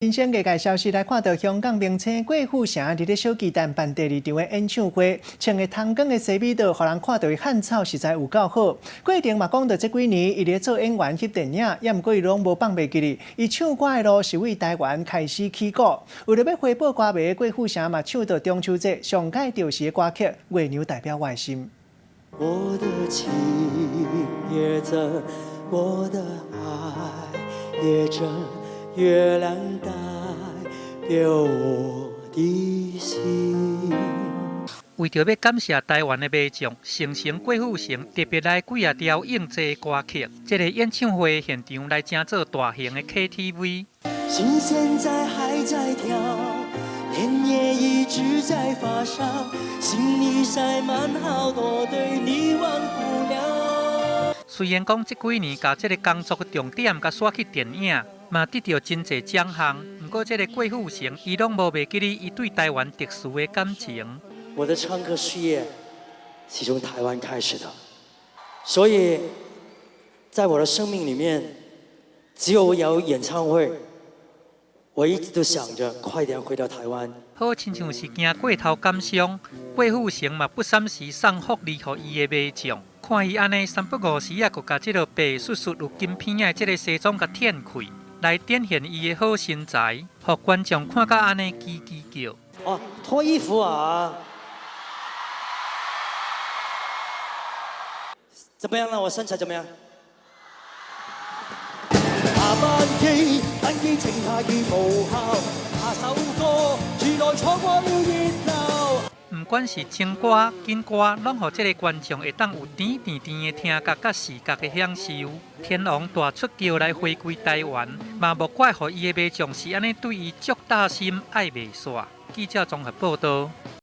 新鮮藝界消息來看到香港明星郭富城佇咧小巨蛋辦第二場的演唱會，穿个通光的西米帽，予人看著伊漢草實在有夠好。過程嘛講到這幾年，伊咧做演員、翕電影，也毋過伊攏無放袂記哩。伊唱歌的路是為台灣開始起鼓，為著欲回報歌迷，郭富城嘛唱到中秋節上蓋著時的歌曲《月娘代表我的心》。我的情也真，我的愛也真。月亮代表我的心。為著欲感謝台灣的迷眾，成成郭富城特別來幾仔條應節歌曲。這個演唱會現場來成做大型的 KTV。心現在還在跳，臉也一直在發燒，心裡塞滿好多對你忘不了。雖然講這幾年共這個工作的重點共徙去電影，嘛得著真濟獎項，毋過這個郭富城伊攏無袂記哩伊對台灣特殊的感情。我的唱歌事業是從台灣開始的，所以在我的生命裡面，只有有演唱會，我一直都想着快點回到台灣。好親像是驚過頭感傷，郭富城嘛不三時送福利予伊的迷眾。看伊按呢三不五時啊，閣共這個白雪雪有金片的這個西裝共展開，來展現伊的好身材，予觀眾看甲按呢吱吱叫。哦，脫衣服啊！怎麼樣啦？我身材怎麼樣？下班機，登機請下已無效，下首歌，原來錯過了熱鬧。毋管是情歌、緊歌，攏予這个觀眾會當有甜甜甜的聽覺佮視覺的享受。天王大出轎來回歸台灣，嘛無怪予伊的迷眾是按呢對伊足大心愛袂煞。記者綜合報導。